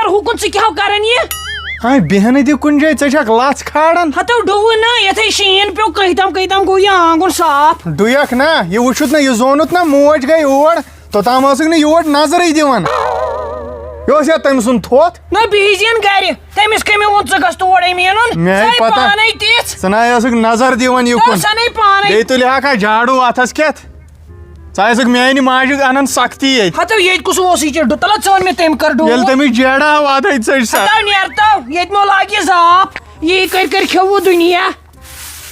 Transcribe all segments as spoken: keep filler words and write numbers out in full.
ہُکُن ژٕ کیٛاہ کران یہِ؟ ہاے، بیٚہنہٕ دِ کُنہِ جایہِ، ژےٚ چھکھ لژھ کھالان۔ ہتو ڈُوٕ نا، یتھے شیٖن پیوٚو، کٔہۍ تام کٔہۍ تام گوٚو یہِ آنگُن صاف۔ ڈُیکھ نا، یہِ وٕچھُتھ نا، یہِ زونُتھ نا، موج گٔے اور، توٚتام ٲسٕکھ نہٕ یور نظرٕے دِوان۔ یہِ اوس یا تٔمۍ سُنٛد تھوٚتھ؟ نہ، بِہِزِ یَن گرِ، تٔمِس کٔمۍ ووٚن ژٕ گژھ تور أمیٖنُن؟ مےٚ ژٕ آے پتہ۔ پانے تِژھ۔ ژٕ نہ ٲسٕکھ نظر دِوان یہِ کُن۔ ژٕ نے پانے۔ بیٚیہِ تُلہِ ہاکھا جاڑوٗ اتھس کٮ۪تھ۔ ژٕ ٲسٕکھ میانہِ ماجہِ انان سختی ییٚتہِ۔ ہتو ییٚتہِ کُس اوس یہِ ڈُ-، تلہ ژٕ وَن مےٚ تٔمۍ کر ڈُو۔ ییٚلہِ تٔمِس جیڑا وادے ژٔج سا۔ ہتو نیر تو، ییٚتہِ مو لاگہِ زاپ۔ یی کٔرۍ کٔرۍ کھیوٚوُ دُنیا۔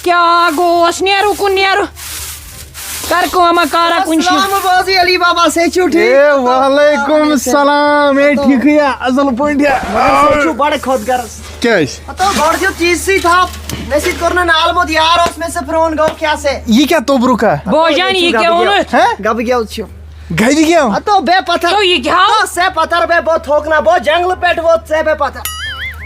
کیٛاہ گوس؟ نیرو کُن نیرو۔ کر کٲمہ کارا کُنہِ جایہِ۔ السلام بازی علی بابا، صحت چھُو ٹھیٖک؟ اے، وعلیکم السلام۔ اے، ٹھیٖکھٕے یا؟ اصل پٲٹھۍ یا؟ مگر صحت چھُو بڑٕ خۄد غرض۔ کیٛازِ؟ ہتو گۄڈٕ دیُت چیٖزسٕے تھپھ، مےٚ سۭتۍ کوٚر نہٕ نالہٕ موت، یار اوس مےٚ سۭتۍ پرٛون، گوٚو کیٛاہ سے؟ یہِ کیٛاہ توٚبرُک ہا؟ بوجان، یہِ کیٛاہ اوٚنُتھ؟ ہہ؟ گبہٕ گٮ۪و چھُ۔ گبہٕ گٮ۪و؟ ہتو بے پتھر۔ تو یہِ کیٛاہ ہاو؟ ہتو سے پتھر بے بہت تھوکنا، بہت جنگلہٕ پٮ۪ٹھ ووت سے بے پتھر۔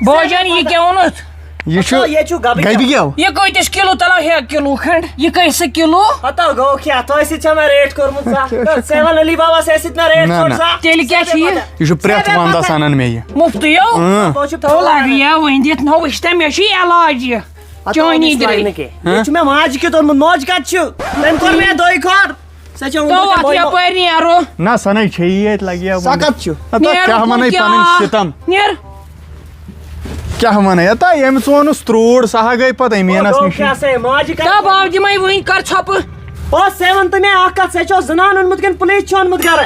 بوجان، یہِ کیٛاہ اوٚنُتھ؟ یہِ چھُ ہتو یہِ چھُ گبہٕ گبہٕ گٮ۪و۔ گٮ۪و۔ یہِ کۭتِس کِلوٗ تلو ہے کِلوٗ کھنٛڈ؟ یہِ کٔہۍ سا کِلوٗ؟ ہتو گوٚو کیٛاہ؟ تۄہہِ سۭتۍ چھا مےٚ ریٹ کوٚرمُت سا؟ کیٛاہ چھُ؟ ژےٚ وَن علی بابا سے سۭتۍ مےٚ ریٹ نہ، کوٚر نہ۔ سا؟ تیٚلہِ کیٛاہ چھُ یہِ؟ یہِ چھُ پرٛٮ۪تھ سے بے وندس پتھر۔ انان مےٚ یہِ۔ مُفتٕے یو؟ اۭں۔ بہٕ چھُس تو لگہِ یا وۄنۍ دِتھ نہ وٕچھ تہ مےٚ چھُ یہِ علاج یہِ۔ ہتو چٲنی أمِس درٕے۔ لگہِ نہٕ کینٛہہ۔ ہہ؟ یہِ چھُ مےٚ ماجہِ کیُتھ اوٚنمُت، ماجہِ کتہِ چھُ؟ تٔمۍ کوٚر مےٚ دۄیہِ خٲر۔ سۄ چھےٚ تو اوٚنمُت اَتھ تۄہہِ یپٲرۍ نیرو۔ نہ، سۄ نَے چھے یی ییٚتہِ، لگہِ ہا سۄ وۄنۍ۔ کَتھ چھُ؟ نہ، تَتھ نیرٕ کیٛاہ کُن وَنَے کیٛاہ؟ پَنٕنۍ سِتَم؟ نیر۔ کیٛاہ وَنَے؟ ہتا، ییٚمۍ ژونُس ترٛوڑ، سۄ ہا گٔے پَتہٕ أمیٖنَس گوٚو نِش۔ کیٛاہ سا، ماجہِ کَتہِ؟ دَب آو دِمَے وٕنۍ کَر ژھۄپہٕ۔ بہٕ ٲس ژےٚ وَن تہٕ مےٚ اَکھ کَتھ، ژےٚ چھو زنان اوٚنمُت کِنہٕ پُلیٖس چھُ اوٚنمُت گَرٕ؟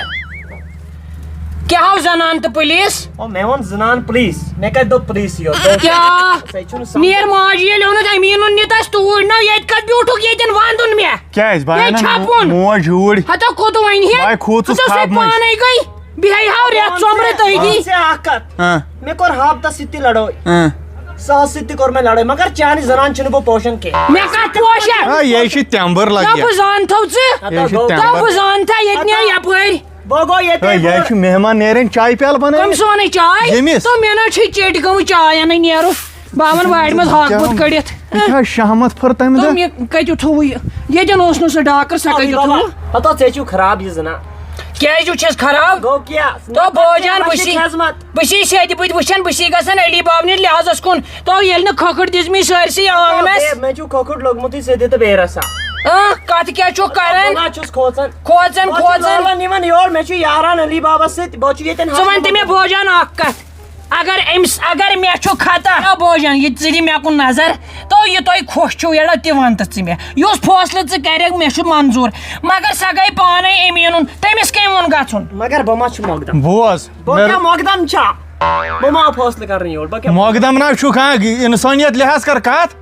کیٛاہ ہاو زنان تہٕ پُلیٖس؟ او، مےٚ ووٚن زنان پُلیٖس، مےٚ کَتہِ دوٚپ پُلیٖس یوت؟ کیٛاہ؟ ژےٚ چھُنہٕ سَمجھ۔ نیر ماجہِ ییٚلہِ اوٚنُتھ أمیٖنُن نِتھ اَسہِ توٗرۍ نہ، ییٚتہِ کَتھ بیوٗٹھُکھ ییٚتٮ۪ن وَندُن مےٚ؟ کیٛازِ؟ بہٕ یے اَنَن چھَپُن۔ موج یوٗرۍ۔ ہَتو کوٚت وۄنۍ ہے؟ بہٕ ہاے کھوٗژُس ہَتو سُہ خابہٕ منٛز۔ پانَے گٔے۔ بیٚہے ہاو رٮ۪تھ ژۄمرٕ تٔتی۔ ژےٚ اَکھ کَتھ۔ ہاں۔ مےٚ کوٚر ہاپتَس سۭتۍ تہِ لڑٲے۔ ہاں۔ ساہَس سۭتۍ تہِ کوٚر مےٚ لڑٲے، مگر چانہِ زنانہِ چھُنہٕ بہٕ پوشان کینٛہہ۔ مےٚ کَتھ پوشَن؟ ہاے، یے چھِ تٮ۪مبٕر لَگہِ۔ تو بہٕ زانتھو ژٕ۔ یے چھِ تو تٮ۪مبٕر۔ بہٕ زانتھا ییٚتہِ نیرٕ یَپٲرۍ۔ بہٕ گوٚو ییٚتہِ ہے، یہِ ہے چھُ مہمان نیران چایہِ پیالہٕ بَنٲوِتھ۔ کٔمۍ سونٕے چاے؟ ییٚمِس۔ تو مےٚ نہ چھِ چیٚٹۍ گٔمٕژ چاے اَنٕنۍ نیرُن۔ بہٕ اَنہٕ وارِ منٛز ہاکہٕ بُتھ کٔڑِتھ۔ یہِ چھا شہمت پھٔر تَمہِ تو دۄہ؟ مےٚ کَتہِ تھوٚوُ یہِ؟ ییٚتٮ۪ن اوس نہٕ سُہ ڈاکٕر، سۄ کَتہِ تھوٚوُ؟ ہتو ژےٚ چھُو خراب یہِ زنا۔ کیٛازِ چھُ چھَس خراب؟ گوٚو کیٛاہ؟ تو بوجان بہٕ چھِ، خدمت۔ بہٕ چھِ ییٚتہِ بٕتھِ وٕچھان، بہٕ چھِ گژھان علی بابنہِ لحاظَس کُن۔ تو ییٚلہِ نہٕ کھۄکھٕر دِژ مےٚ سٲرسٕے آنٛگنَس۔ ہے، مےٚ چھُو کھۄکھُر لوٚگمُتٕے، ژےٚ دِ تہٕ بیٚیہِ رَژھا۔ اۭں، کَتھ کیٛاہ چھُکھ کَران؟ بہٕ ما چھُس کھوژان؟ کھوژان، بہٕ چھُس کھوژان۔ لولَن یِوان یور، مےٚ چھُ یاران علی بابَس سۭتۍ، بہٕ چھُ ییٚتٮ۪ن ژٕ وَن تہٕ مےٚ بوجان اَکھ کَتھ۔ اگر أمِس، اگر مےٚ چھُ خطا، یا بوجان، یہِ ژٕ دِ مےٚ کُن نظر، تو یہِ تۄہہِ خۄش چھُو، یڑا تہِ وَن تہٕ ژٕ مےٚ۔ یُس فٲصلہٕ ژٕ کَرٮ۪کھ، مےٚ چھُ منظوٗر۔ مگر سۄ گٔے پانَے أمیٖنُن، تٔمِس کٔمۍ ووٚن گژھُن؟ مگر بہٕ ما چھُس مۄقدم؟ بوز، بہٕ مےٚ کیٛاہ مۄقدم چھا؟ بہٕ ما آو فٲصلہٕ کرنہٕ یور؟ بہٕ کیٛاہ مۄقدم نہ چھُکھ، ہاں، اِنسٲنیت لحاظ کر کَتھ۔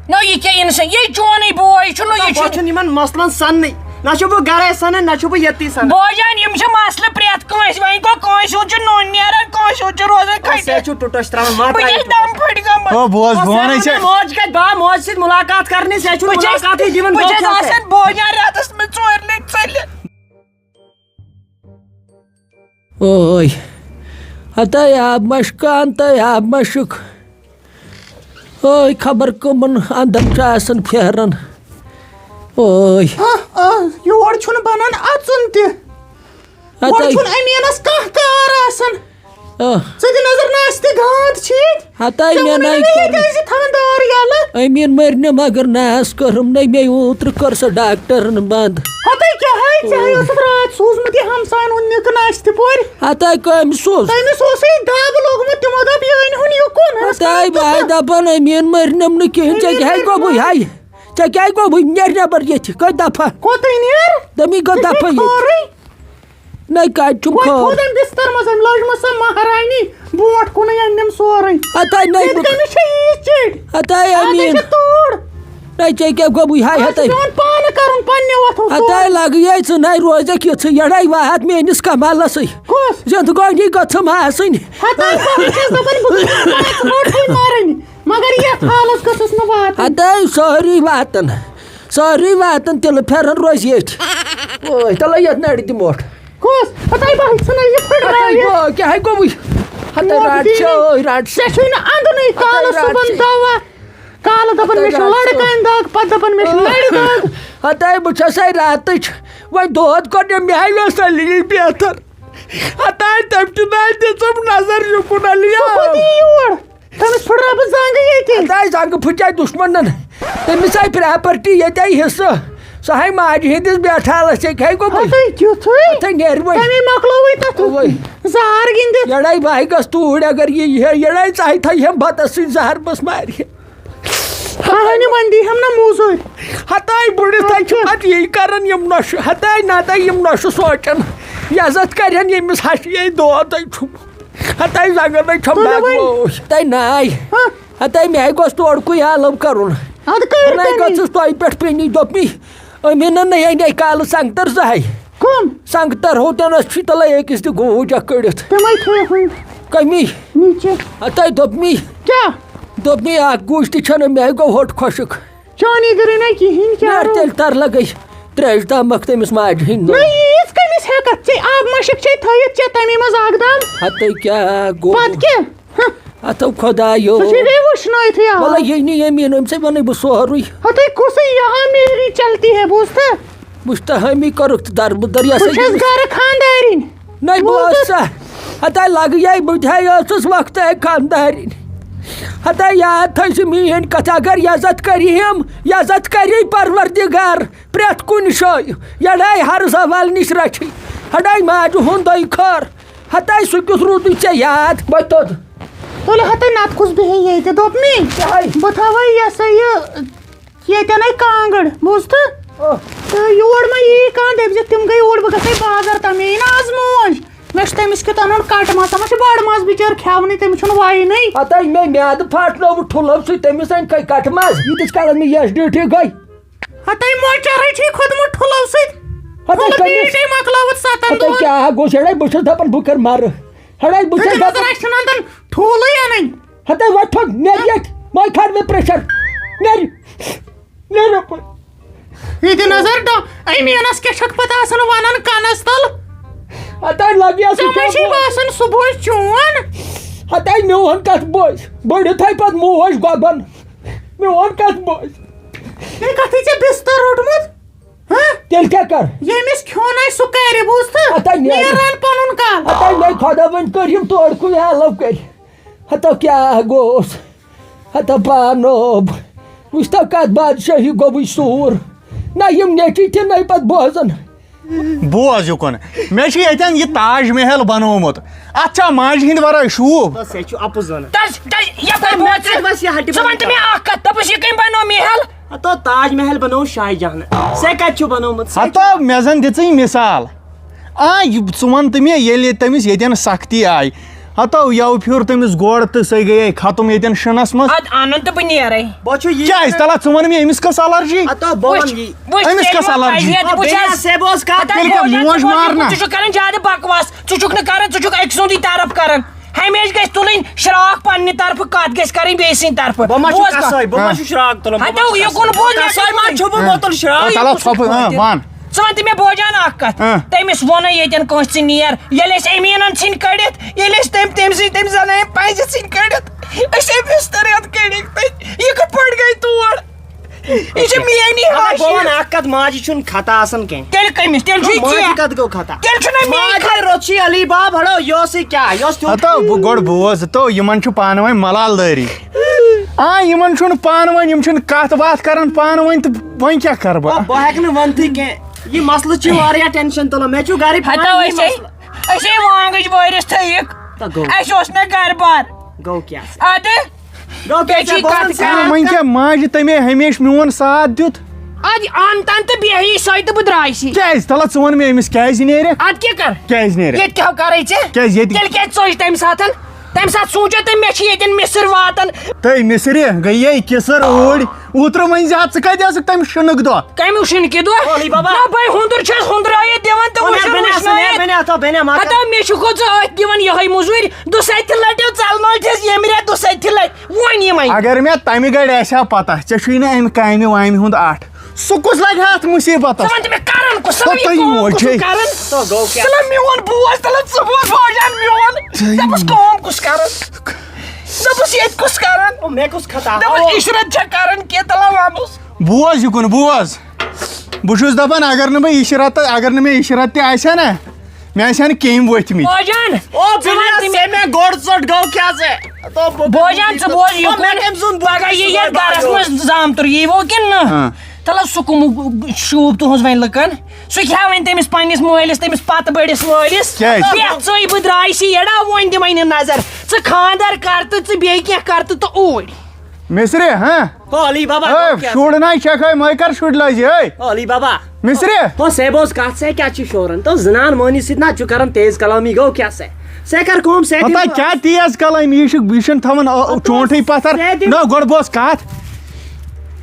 نو، یہِ کیٛاہ اِنسان؟ یہِ چونُے بوے چھُ، نو، یہِ بہٕ چھُ چھُنہٕ یِمن مسلن سننٕے۔ نہ چھُ بہٕ گرے سنان، نہ چھُ بہٕ ییٚتی سنان۔ بوجان، یِم چھِ مسلہٕ پرٛٮ۪تھ کٲنٛسہِ۔ وۄنۍ گوٚو کٲنٛسہِ ہُنٛد چھُ نوٚن نیران، کٲنٛسہِ ہُنٛد چھُ روزان کھٔٹِتھ۔ ژےٚ چھُ ٹُٹس تراوان، ما بہٕ ترٛاوِ کیٛاہ ٹُٹس۔ دم پھٔٹۍ گٔمٕژ۔ او، بوز، بہٕ وَنے ژےٚ۔ موج کَتہِ؟ بہٕ آو موج سۭتۍ مُلاقات کرنہِ، ژےٚ چھُنہٕ بہٕ چھَس، مُلاقاتٕے دِوان، بہٕ بہٕ چھَس کیٛاہ آسان بوجان رٮ۪تَس منٛز ژورِ لَٹہِ ژٔلِتھ۔ اوے، ہتاے آب مشکان تہٕ آب مشک۔ اوے، خبر کٕمن اندن چھُ آسان پھیران۔ اوے۔ آہ، آہ، یور چھُنہٕ بنان اژُن تہِ۔ ہتاے۔ یور چھُنہٕ أمیٖنس کانٛہہ کار آسان۔ آہ۔ ژٕ دِ نظر، نہ آسہِ تہِ گانٛد چھِ ییٚتہِ۔ ہتاے ژےٚ مےٚ ووٚنُے نَے نہ مےٚ ییٚتہِ کوٚرمُت۔ ٲسۍ زِ تھاوان دار یَلہٕ۔ أمیٖن مٔرۍ نہٕ مگر ناس کٔرٕم نَے مےٚ اوترٕ کٔر سۄ ڈاکٹرن بنٛد۔ ہتاے کیٛاہ ہے، ژےٚ ہے اوسُتھ راتھ سوٗزمُت یہِ ہمساین ہُنٛد نِکہٕ نستہِ پورِ۔ ہتاے کٔمۍ سوٗز؟ تٔمِس اوسُے دب لوگمُت، تِمو دوٚپ یہِ أنۍ ہُن یُکُن۔ ہتاے بہٕ ہاے دپان أمیٖن مٔرۍ نَم نہٕ کِہیٖنۍ، ژےٚ کیٛاہ ہے گوٚبُے ہاے؟ ژےٚ کیٛاہ گوٚبُے؟ نیرِ نٮ۪بر ییٚتہِ، کٔتۍ دفعہ؟ کوٚتٕے نیر؟ تٔمی گوٚو دفعہ ییٚتہِ۔ سورُے۔ نَے کَتہِ چھُم وۄنۍ خٲر؟ تھوٚد أمۍ بِستَر منٛز، أمۍ لٲجمٕژ سۄ مہرانی برٛونٛٹھ کُنٕے أنِم سورُے۔ ہَتاے نَے ییٚتہِ بہٕ کٔمِس چھےٚ ییٖژ چِڑ؟ ہَتاے اَدٕ أمیٖن۔ چھِ توٗر۔ نَے ژےٚ کیٛاہ گوٚبُے ہاے اَتھ چھُ ہَتاے؟ پٮ۪وان پانہٕ کَرُن پنٛنہِ وَتھو سورُے۔ ہَتاے لَگہٕ یے ژٕ نَے روزَکھ یِژھٕے یَڑَے وَہَتھ میٛٲنِس کَمالَسٕے۔ کُس؟ زِندگٲنی گٔژھٕم آسٕنۍ۔ ہَتاے بہٕ چھَس دَپان بہٕ گٔژھٕس پانٛژھ ٲٹھٕے مَرٕنۍ، مگر یَتھ حالَس گٔژھٕس نہٕ واتٕنۍ۔ ہَتاے سٲری واتَن۔ سٲری واتن تِلہٕ پھٮ۪رن روزِ ییٚتھۍ۔ اوے، تَلے یَتھ نَرِ دِ مۄٹھ۔ کُس؟ ہَتَے بہٕ ژھٕنَے یہِ پھٕٹرٲوِتھ۔ ہَتَے گوٚو، کیٛاہ ہے گوٚوُے؟ ہَتَے مۄٹھ رَٹ دِیِن۔ چھِ، اوے، رَٹ چھِ۔ ژےٚ چھُے نہٕ اَندُنٕے ہَتَے کالہٕ رَٹ صُبحن چھِ۔ دوا۔ کالہٕ دَپان ہَتَے مےٚ چھُ رَٹ چھِ۔ لَڑِ کامہِ دگ، پَتہٕ دَپان مےٚ چھُ نَرِ دگ۔ ہَتَے بہٕ چھَسَے راتٕچ۔ وۄنۍ دود کوٚر مےٚ، مےٚ ہاے اوس سۄ لیٖج بہتر۔ ہتاے تٔمۍ تہِ ناے دِژٕم نظر یُکُن، ٹنٛگہٕ پھٕٹے دُشمنن۔ تٔمِس آے پراپرٹی ییٚتہِ آے حصہٕ۔ سۄ ہاے ماجہِ ہٕنٛدِس بیٹھالس ژےٚ کیٛاہ گوٚمُت؟ ہتے تیُتھُے۔ ہتے نیرِ وۄنۍ۔ تَمے مۄکلووٕے تَتھ اوے۔ زار گِنٛدِتھ۔ یڑے بہٕ ہاے گژھٕ توٗرۍ، اگر یہِ یِہے یڑے ژٕ ہاے تھایہِ ہم بتس سۭتۍ زہر بس مارِ۔ اہنہِ وۄنۍ دی ہم نہ موٚزوٗرۍ۔ ہتاے بُڈِس تَتہِ چھِ پتہٕ یی کران یِم نۄشہِ، ہتاے نتاے یِم نۄشہِ سونچان۔ یزتھ کرن ییٚمِس ہشہِ یے دود ہے چھُم۔ ہتاے زنگن ہے چھم تُلِو وۄنۍ۔ دگوش۔ ہتاے ناے۔ ہہ۔ ہتاے مےٚ ہے گوٚژھ تورکُے عالم کرُن۔ ادٕ کٔر وۄنۍ ہے تٔمی۔ گٔژھٕس تۄہہِ پٮ۪ٹھ پیٚنی دوٚپمی۔ أمیٖنن نے اَنے کالہٕ سنگتر زٕ ہے۔ کٕم؟ سنگتر ہوتنس چھُ تلے أکِس تہِ گوٗج اکھ کٔڑِتھ۔ تِمے تھٲوہٕے۔ کمی۔ نِچہِ۔ ہتاے دوٚپمی۔ کیٛاہ؟ دوٚپمی اکھ گوٗج تہِ چھنہٕ، مےٚ ہے گوٚو ہوٚٹ خۄشک۔ چانی گٔرٕے نہ کِہیٖنۍ، کیٛاہ یار، روٗد؟ تیٚلہِ تر لگے ترٛیش دامکھ تٔمِس ماجہِ ہٕنٛدۍ نہ، نوٚو۔ ییٖژ کٔمِس ہٮ۪کتھ؟ ژےٚ آب مشک چھے تھٲیِتھ، ژےٚ تَمے منٛز اکھ دام۔ ہتے کیٛاہ گوٚو؟ پتہٕ کیٛاہ؟ ہہ۔ ہتو خۄدایو۔ سُہ چھُے بیٚیہِ وٕشنٲیتھٕے آب۔ وَلہٕ یہِ نہٕ ییٚمہِ یِنہٕ أمۍ ژےٚ وَنَے بہٕ سورُے۔ ہتے کُسٕے یہاں میری چلتی ہے، بوٗزتھٕ؟ وٕچھ تہٕ ہٲمی کٔرٕکھ تہٕ دربٕدر یہِ ہسا بہٕ چھَس یہِ۔ گرٕ خانٛدارِنۍ۔ نَے بوٗزتھٕ؟ بوز سا۔ ہتے لگہٕ یے بہٕ تہِ ہے ٲسٕس وقتہٕ خانٛدارِنۍ۔ ہتے یاد تھٲے زِ میٛٲنۍ کتھ، اگر یزتھ کری ہم، یزتھ کری پروردگار پرٛٮ۪تھ کُنہِ جایہِ۔ یڑے ہر زوال نِش رچھی۔ ہڑے ماجہِ ہُنٛدے خٲر۔ ہتے سُہ کیُتھ روٗدُے ژےٚ یاد؟ بہٕ توٚد۔ تُلہِ ہتے نتہٕ کُس بیٚہہِ ییٚتہِ؟ دوٚپ مےٚ۔ کیٛاہ ہے؟ بہٕ تھاوے یہِ ہسا یہِ ییٚتٮ۪ن ہے کانٛگٕر، بوٗزتھٕ؟ آ۔ تہٕ یور ما یی کانٛہہ، دٔپۍ زِ تِم گٔے اوٗرۍ، بہٕ گژھے بازر تام، مےٚ یی نہ آز موج۔ مےٚ چھُ تٔمِس کیُتھ اَنُن کٹہٕ ماز، سۄ ما چھِ بڑٕ ماز بِچٲر کھٮ۪ونٕے، تٔمِس چھُنہٕ وَیہِ نٕے۔ ہتے مےٚ میٛادٕ پھاٹنووُتھ ٹھُلو سۭتۍ، تٔمِس أنۍ کٔہۍ کٹہٕ ماز، ییٖتِس کالس مےٚ یس ڈیوٹی گٔے۔ ہتے مۄچر ہے چھے کھوٚتمُت ٹھُلو سۭتۍ۔ ہتے ٹھُلہٕ کٔمِس؟ پیٖٹ ہے مۄکلٲوٕتھ ستن ہتے دۄہن۔ کیٛاہ گوٚو، یڑے بہٕ چھُس دپان بہٕ کرٕ مرٕ۔ ہڑے بہٕ ہتے چھُس نظر دپان۔ اَسہِ چھُنہٕ اَنان ٹھوٗلٕے اَنٕنۍ۔ ہتے وۄتھ تھوٚد، نیرِ ییٚتہِ، مےٚ کھار مےٚ پریشر۔ نیرِ، نیرِ یپٲرۍ۔ یہِ دِ نظر ڈا-، أمیٖنس کیٛاہ چھکھ پتہٕ آسان ونان کنس تل؟ ہتے لگہِ ہا سُہ ژےٚ ما کیٛاہ چھے گوٚو؟ باسان سُہ بوزِ چون؟ ہتے میون کتھ بوزِ، بٔڑِتھ ہے پتہٕ موج گۄبن۔ میون کتھ بوزِ۔ ہے کتھٕے ژےٚ بستر روٚٹمُت؟ ہہ؟ تیٚلہِ کیٛاہ کَر؟ ییٚمِس کھیوٚن آسہِ، سُہ کَرِ، بوٗزتھٕ؟ ہتا نیرِ۔ نیران پَنُن کَل۔ ہتا مےٚ خۄدا وۄنۍ کٔرِم تورکُے عالم کٔرۍ۔ ہتا کیٛاہ گوٚوس؟ ہتا پانوب۔ وٕچھ تو کَتھ بادشٲہی گوٚوٕے سوٗر۔ نہ یِم نیٚچِوۍ تہِ نَے پَتہٕ بوزان۔ بوز یُکُن۔ مےٚ چھُ ییٚتٮ۪ن یہِ تاج محل بنوومُت۔ اَتھ چھا ماجہِ ہِنٛدِ ورٲے شوٗب؟ سُہ چھُ اَپُز وَنان۔ تَس، تَس، یَپٲرۍ مےٚ بوز ژٕ۔ کَتہِ وَسہِ یہِ ہَٹہِ ژٕ وَن تہٕ مےٚ اَکھ کَتھ، دوٚپُس، یہِ کٔمۍ بنوو محل؟ ہتو تاج محل بنوو شاہ جہان۔ ژےٚ کتہِ چھُ بنوومُت؟ سُہ ہتو مےٚ زن دِژٕے مثال۔ آ، یہِ ژٕ وَن تہٕ مےٚ، ییٚلہِ تٔمِس ییٚتٮ۪ن سختی آیہِ، ہتو یَوٕ پھیوٗر تٔمِس گۄڈٕ تہٕ سۄے گٔیے ختم ییٚتٮ۪ن شِنَس منٛز۔ ادٕ اَنُن تہٕ بہٕ نیرے۔ بہٕ چھُ یی کیٛازِ؟ تَلہ ژٕ وَن مےٚ، أمِس کۄس allergy؟ ہتو بہٕ وٕچھ، وَنہٕ یی۔ وٕچھ، أمِس تیٚلہِ کۄس وۄنۍ allergy؟ پَزِ یہِ تہِ ہتو وٕچھ بیٚیہِ حظ۔ سیبوس کَتھ۔ ہتا تیٚلہِ کیٛاہ بوزان، موج ژٕ بوزان، مارنا؟ ژٕ چھُکھ کران زیادٕ بکواس، ژٕ چھُکھ نہٕ کران، ژٕ چھُکھ أکۍ سُنٛدٕے طرف کران۔ ہمیشہِ گژھِ تُلٕنۍ شراکھ پننہِ طرفہٕ، کتھ گژھِ کرٕنۍ بیٚیہِ سٕنٛدِ طرفہٕ۔ بہٕ ما چھُس بوز کتھ۔ کسٲے؟ بہٕ ما ہا۔ چھُس شراکھ تُلان؟ بہٕ ما ہتو چھُس یہِ کُن کسٲے؟ بوز، مےٚ کسٲے چھُ ما بوزُن۔ چھُ بہٕ ہا۔ بوتل شراکھ؟ آ، تلو ژھۄپہٕ، آ، وَن۔ ژٕ وَن تہٕ مےٚ بوجان اکھ کتھ۔ آ۔ تٔمِس ووٚنُے ییٚتٮ۪ن کٲنٛسہِ ژٕ نیر، ییٚلہِ أسۍ أمیٖنن ژھٕنۍ کٔڑِتھ، ییٚلہِ أسۍ تٔمۍ، تٔمۍ سٕے، تٔمۍ زنانہِ پنٛجہِ ژھٕنۍ کٔڑِتھ، أسۍ ہے بستر ہٮ۪تھ کٔڑِکھ تٔتۍ۔ یہِ کِتھ پٲٹھۍ گٔے تور؟ یہِ چھِ میٛٲنی مگر بہٕ ہاشی۔ وَنہٕ اکھ کتھ، ماجہِ چھُنہٕ خطا آسان کینٛہہ۔ تیٚلہِ کٔمِس؟ تیٚلہِ چھُے ماجہِ ژےٚ۔ کتھ گوٚو خطا؟ تیٚلہِ چھُنہ میٛٲنۍ ماجہِ خطا۔ روٚٹ چھُ علی باب، ہڑو، یہِ اوسُے کیٛاہ؟ یہِ اوس تیُتھ۔ ہتو، بہٕ گۄڈٕ بوز، تو یِمن چھُ پانہٕ ؤنۍ ملال دٲری۔ آ، یِمن چھُنہٕ پانہٕ ؤنۍ، یِم چھِنہٕ کتھ باتھ کران پانہٕ ؤنۍ تہٕ وۄنۍ کیٛاہ کرٕ بہٕ؟ آ، بہٕ ہٮ۪کہٕ نہٕ ؤنتھٕے کینٛہہ۔ یہِ مسلہٕ چھُ واریاہ ٹینشن تُلان۔ مےٚ چھُ گرِ ہتو پانہٕ یہِ أسۍ ہے، مسلہٕ۔ أسۍ ہے وانٛگٕج بٲرِس تھٲیِکھ۔ تہٕ گوٚو۔ اَسہِ اوس نہٕ گرٕ بار۔ گوٚو کیٛاہ؟ ادٕ۔ گوٚو کیٛاہ ژےٚ چھُے چھےٚ باسان کتھ ژٕ کران؟ وۄنۍ کیٛاہ ماجہِ تَمے ہمیشہِ میون ساتھ دیُت؟ ادٕ اَن تَن تہٕ بیٚہہِ یہِ سۄے تہٕ بہٕ درٛایہِ سی۔ کیٛازِ؟ تَلہ ژٕ وَن مےٚ أمِس کیٛازِ نیرِ؟ ادٕ کیٛاہ کر؟ کیٛازِ نیرِ؟ ییٚتہِ کیٛاہ کرے ژےٚ؟ کیٛازِ ییٚتہِ؟ تیٚلہِ کیٛازِ ژٔج تَمہِ ساتہٕ؟ تَمہِ ساتہٕ سونٛچو تٔمۍ مےٚ چھِ ییٚتٮ۪ن مِسِر واتان۔ تٔے مِسرِ گٔیے کِسر اوٗرۍ۔ اوترٕ ؤنۍ زِ ہا ژٕ کتہِ ٲسٕکھ تَمہِ شِنُک دۄہ؟ کَمیُک شِنہٕ کہِ دۄہ؟ اولی بابا۔ نہ، بے ہُنٛدُر چھَس ہُنٛدرٲیِتھ دِوان تہٕ او، وٕچھُن نیرٕ، بہٕ نیرٕ، وٕچھنٲیِتھ۔ نیرٕ، بہٕ نیرٕ، تھاو، بہٕ نیرٕ، مگر ہتا مےٚ چھُ کھوٚت ژٕ أتھۍ دِوان یِہوٚے موٚزوٗرۍ، دُسَتہِ لَٹہِ ژَلنٲوِتھ چھَس ییٚمہِ رٮ۪تھ دُسَتہِ لَٹہِ۔ وۄنۍ یِمَے۔ اگر مےٚ تَمہِ گَرِ آسہِ ہا پَتہ، ژےٚ چھُے نہٕ اَمہِ کامہِ وامہِ ہُنٛد اَٹھ۔ سُہ کُس لَگہِ ہا اَتھ مُصیٖبتَس؟ ژٕ وَن تہٕ مےٚ کَرَن کُس، ژٕ وَن تہٕ یہِ یہِ کٲم موج کُس چھے۔ کَرَن؟ تو گوٚو کیٛاہ؟ ژٕ وَن میون بوز، ژٕ وَن ژٕ بوز بوجان میون۔ ژٕ دَپُس کٲم کُس کَرَن؟ دَپُس ییٚتہِ کُس کَرَن؟ او، مےٚ کُس خطا؟ دَپُس او۔ عشرت چھےٚ کَرَن کینٛہہ تہٕ لَوانُس۔ بوز یہِ کُن، بوز۔ بہٕ چھُس دَپان، اگر نہٕ بہٕ عشرت، اگر نہٕ مےٚ عشرت تہِ آسہِ ہا نا، مےٚ آسہِ ہا نہٕ کیٚمۍ ؤتھۍ مٕتۍ۔ بوجان، او، ژٕ وَن بِلیہ، تٔمِس۔ ژےٚ مےٚ گۄڈٕ ژوٚٹ گوٚو کیٛاہ ژےٚ؟ بوزان ژٕ بوز یہِ مےٚ کُن۔ کٔمۍ سُنٛد بوز پگاہ یہِ صُبحٲے یتھ گرس بازور؟ منٛز زامتُر یی وو کِنہٕ نہٕ؟ ہاں۔ تلہٕ سُہ کُمُک شوٗب تُہنٛز وۄنۍ لُکن؟ سُہ کھیٛاہ وۄنۍ تٔمِس پننِس مٲلِس، تٔمِس پتہٕ بٔڑِس مٲلِس؟ کیٛازِ؟ بیٚہہ ژٕے، بہٕ درٛایہِ سی یڑا، وۄنۍ دِمے نہٕ نظر۔ ژٕ خاندر کر تہٕ ژٕ بیٚیہِ کینٛہہ کر تہٕ تہٕ اوٗرۍ۔ مِصرِ، ہاں؟ ہو علی بابا، اے، گوٚو کیٛاہ؟ شُر ناے چھکھ، اے، مے کر شُرۍ لٲزی، اے۔ ہو علی بابا۔ مِصرِ۔ ہو سے بوز کتھ، سے کیٛاہ چھُ شوران؟ تو زنان مٲنِس سۭتۍ نہ چھُ کران تیز کلامی، گوٚو کیٛاہ سے؟ سے کر کٲم، سے دِ ہتا ماز۔ کیٛاہ تیز کلامی؟ یہِ چھُ، یہِ چھُنہٕ تھاوان، آ، ہتا چونٛٹھٕے پتھر۔ سے دِ نہ، گۄڈٕ بوز کتھ۔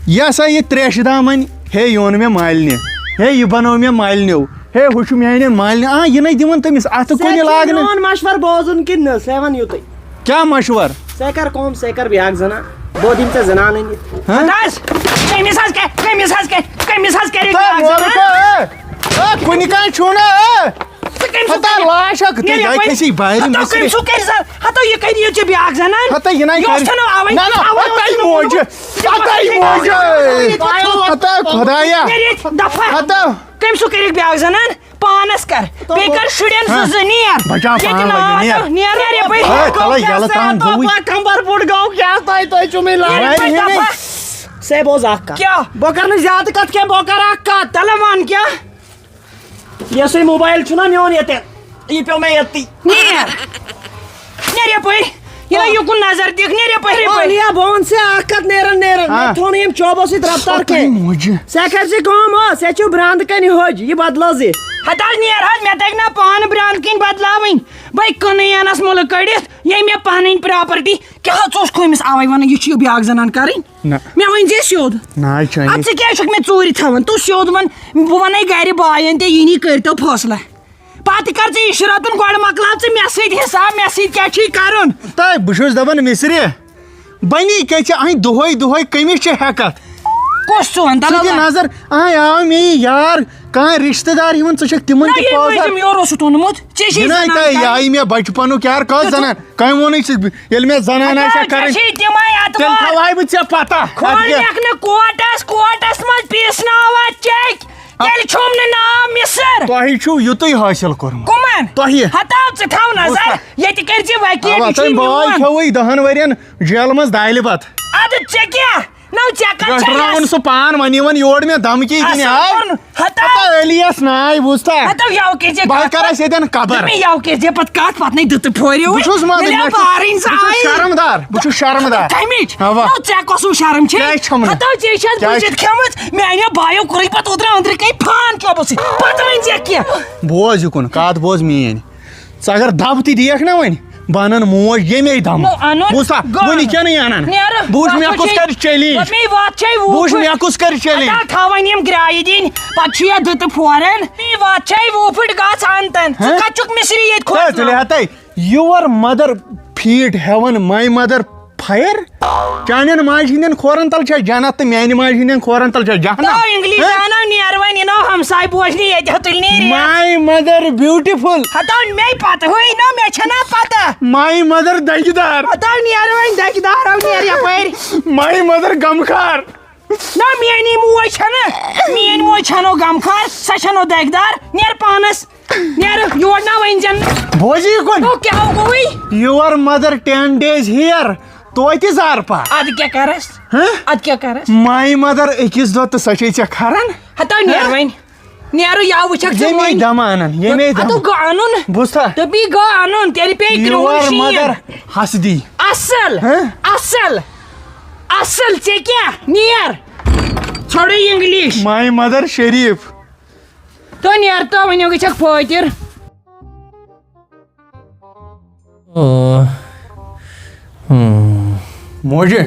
یہِ ہسا یہِ تریشہِ دامن، ہے، یہِ اوٚن مےٚ مالنہِ، ہے، یہِ بنوو مےٚ مالنیو۔ ہے، ہُہ چھُ میانٮ۪ن مالنہِ۔ آ، یہِ نے دِوان تٔمِس اَتھٕ ژےٚ کُنہِ چھُے لاگنہٕ۔ میون مشور بوزُن کِنہٕ نہٕ؟ ژےٚ وَن یُتُے۔ کیٛاہ مشور؟ ژےٚ کر کٲم، ژےٚ کر بیٛاکھ زنان۔ بہٕ دِمہٕ ژےٚ زنان أنِتھ۔ ہہ؟ ہتہٕ حظ، کٔمِس حظ کَرِ، کٔمِس حظ کَرِ، کٔمِس حظ کَرِ تہٕ بیٛاکھ زنان؟ مولوی، اے، اے، کُنہِ کانٛہہ چھُو نہ، اے۔ ژٕ کٔمۍ سُنٛد ہتا کَرِ؟ لاش اکھ، نیرِ تُہۍ یپٲرۍ۔ کھٔسی بارِ ہتو مِصرِ۔ کٔمۍ سُنٛد کَرِ زن-، ہتو یہِ کَرِ یہِ ژےٚ بیٛاکھ زنان؟ ہتا یہِ نَے یہِ اوس کَرِ۔ ژھٕنُن اَوَے، نہ، نہ، اَوَے ہتا اوس یہِ موجہِ۔ یہِ ہتا یہِ موجہِ۔ ہتا خۄدایا۔ نیرِ ییٚتہِ دفعہ۔ ہتا۔ کٔمۍ سُنٛد کَرِ بیٛاکھ زنان؟ پانس کر، بیٚیہِ کر شُرٮ۪ن زٕ ہاں۔ زٕ نیر۔ بچاو ییٚتہِ پان ناو لگہِ، نیر۔ ہتو، نیر یپٲرۍ۔ ہے، تَلے یَلہٕ ترٛاوُن گوٚوُے۔ کمبر بوٚڑ گوٚو، کیٛاہ تۄہہِ، تۄہہِ چھُو مےٚ لایان۔ وۄنۍ ہے، ہے۔ سے بوز اکھ کتھ۔ کیٛاہ؟ بہٕ کرٕ نہٕ زیادٕ کتھ کینٛہہ، بہٕ کرٕ اکھ کتھ۔ تَلہٕ وَن کیٛاہ؟ یُس یہِ موبایل چھُنہ میون ییٚتٮ۪ن، یہِ پیوٚو مےٚ ییٚتی۔ نیر۔ نیر یپٲرۍ۔ یہِ نہ یُکُن نظر دِکھ، نیر یپٲرۍ، یپٲرۍ۔ یا بہٕ وَنہٕ ژےٚ اَکھ کَتھ نیران نیران، ہا۔ مےٚ تھوٚو نہٕ یِم چوبو سۭتۍ رفتار کَتھ کینٛہہ۔ موجہِ؟ ژےٚ کَرِ ژےٚ کٲم، آ، ژےٚ چھُ برٛانٛدٕ کَنہِ ہوٚج، یہِ بدلاو زِ۔ ہتا نیر حظ، مےٚ تَگہِ نہ پانہٕ برٛانٛدٕ کِنۍ بدلاوٕنۍ۔ بہٕ کٕنہٕ یَنَس مُلہٕ کٔڑِتھ، ییٚمۍ مےٚ پَنٕنۍ پراپرٹی۔ کیٛاہ حظ اوس کھوٚمِس اَوَے وَنان، یہِ چھُ یہِ بیٛاکھ زَنان کَرٕنۍ؟ نہ۔ مےٚ ؤنۍ زِ سیوٚد۔ نہ، یہِ چھُ اَدٕ ژٕ کیٛازِ چھُکھ مےٚ ژوٗرِ تھاوان؟ تُہۍ سیوٚد وَن، بہٕ وَنَے گَرِ بایَن تہِ، یِنی کٔرۍتو فٲصلہٕ۔ پتہٕ کر ژٕ عشرتُن، گۄڈٕ مۄکلاو ژٕ مےٚ سۭتۍ حساب، مےٚ سۭتۍ کیٛاہ چھُے کرُن؟ تہٕ بہٕ چھُس دپان مِصرِ، بنی کیٛاہ چھِ اَہَنۍ دۄہے دۄہے کٔمِس چھِ ہٮ۪کتھ؟ کُس چون؟ ژٕ دِ دلال؟ نظر، اَہَنۍ آو مےٚ یہِ یار، کانٛہہ رشتہٕ دار یِوان، ژٕ چھکھ تِمن نہ، تہِ یہِ پٲزر۔ مٔنٛزِم یورٕ اوسُتھ اوٚنمُت، ژےٚ چھے جناب، زنان تۄہہِ یہِ کَرٕنۍ۔ آیہِ مےٚ بچپنُک یار، کۄس تہٕ زنان؟ کٔمۍ ووٚنُے ژےٚ؟ ییٚلہِ مےٚ زنان اچھا، آسہِ ہا ژےٚ کَرٕنۍ، چھے تِمے اَتہٕ تیٚلہِ واتھ۔ تھاوہاے بہٕ ژےٚ پتہ۔ کھول اَدٕ کیٛاہ؟ لیکھ نہٕ کوٹس، کوٹس منٛز پیٖسناوان چیٚکۍ۔ تیٚلہِ چھُم نہٕ ناو مِصر۔ تۄہہِ چھُو یُتُے حٲصِل کوٚرمُت۔ کٕمن؟ تۄہہِ۔ ہتاو ژٕ تھاو نظر۔ بوٗزتھا؟ ییٚتہِ کٔرۍ زِ وکیل، اوا، یہِ چھُے تۄہہِ بٲے میون۔ کھیوٚوٕے دَہَن ؤرین جیلہٕ منٛز دالہِ بتہٕ۔ اَدٕ ژےٚ کیٛاہ؟ نو ژےٚ کَتھ چھےٚ رٹراوُن یَس؟ سُہ پان، وۄنۍ یِوان یور مےٚ دھمکی دِنہِ، اَصٕل ہاے۔ کوٚرُن۔ ہتاو۔ ہتا علیَس ناے، بوٗزتھا؟ ہتاو یَوٕ کٔرۍ زِ بہٕ کَتھ۔ کَرٕ اَسہِ ییٚتٮ۪ن قبر۔ مےٚ یَوٕ کٔرۍ زِ پتہٕ کَتھ، پتہٕ نَے دِتہٕ پھورِ۔ بہٕ چھُس منٛدٕچ، مےٚ بہٕ چھُس بارٕنۍ زایہِ۔ شرمدار، بہٕ چھُس شرمدار۔ کَمِچ؟ اوا۔ نو ژےٚ کۄس ہیوٗ شرم چھے؟ کیٛازِ چھَم نہٕ؟ ہتاو ژےٚ چھَس کیٛازِ؟ بُزِتھ کھیوٚمُت۔ میانیو بایو کوٚرُے پتہٕ اوترٕ أنٛدرٕ کَنۍ فان کیٛاہ بہٕ چھُس۔ پتہٕ ؤنۍ زِ کینٛہہ۔ بوز یہِ کُن، کَتھ بوز میٲنۍ۔ ژٕ اگر دَب تہِ دِیَکھ نا وۄنۍ، بہٕ اَنَن موج ییٚمے دَمہٕ۔ نو اَنُن۔ بوٗزتھا؟ گوٚو۔ وٕنہِ کیٛاہ نہٕ اَنَن؟ نیرٕ۔ بہٕ وٕچھ مےٚ کُس کَرِ چیلینج۔ مےٚ واتھ چھے وُہ بہٕ وٕچھ پھٕٹۍ۔ مےٚ کُس کَرِ چیلینج۔ اَدا تھاوَن یِم گرٛایہِ دِنۍ، پَتہٕ چھُ یَتھ دٕتہٕ پھوران۔ مےٚ واتھ چھے وُہ پھٕٹۍ، گژھ اَنتَن۔ ژٕ ہہ؟ کَتہِ چھُکھ مِصری ییٚتہِ ہے، کھوژناوان؟ تُلہِ ہا تَے۔ You are mother feet heaven, my mother fire. چانٮ۪ن ماجہِ ہٕنٛدٮ۪ن کھورَن تَل چھا جنت تہٕ میٛانہِ ماجہِ ہٕنٛدٮ۪ن کھورَن تَل چھا جہنم؟ تو انگلش ہہ؟ زانو نیر وۄنۍ، یہِ نو ہمساے بوزنہِ ییٚتہِ ہا تُلہِ نیر۔ My mother beautiful. ہتو مے پتہ ہوئی نو، مے چھنا پتہ۔ My mother دگہِ دار۔ ہتو نیر وۄنۍ دگہِ دار، او نیر یپٲرۍ۔ My mother غمخار۔ نہ، میٛٲنی موج چھنہٕ، میٛٲنۍ موج چھنہٕ غمخار، سۄ چھنہٕ دگہِ دار۔ نیر پانس، نیر یور نہ ؤنۍ زٮ۪ن۔ بوزِ یہِ کُن۔ تو کیٛاہ گوٚوٕے؟ Your mother ten days here. توتہِ زارپار۔ ادٕ کیٛاہ کرس؟ ہہ؟ ادٕ کیٛاہ کرس؟ My mother أکِس دۄہ تہٕ سۄ چھے ژےٚ کھران؟ ہتو نیر ہہ؟ وۄنۍ۔ نیرو یا وٕچھکھ ژٕ ییٚمے وۄنۍ۔ دم انان، ییٚمے دم۔ اتو گوٚو انُن۔ بوٗزتھا؟ تہٕ بیٚیہِ گوٚو انُن، تیٚلہِ پیٚیہِ کرٛوٗن your شیٖن۔ Mother ہسدی۔ اصل، ہہ؟ اصل، اصل، ژےٚ کیٛاہ؟ نیر۔ ژھوڑے انگلش۔ My mother شریف۔ تو نیر تو، وۄنۍ گژھکھ فٲطر۔ موجے۔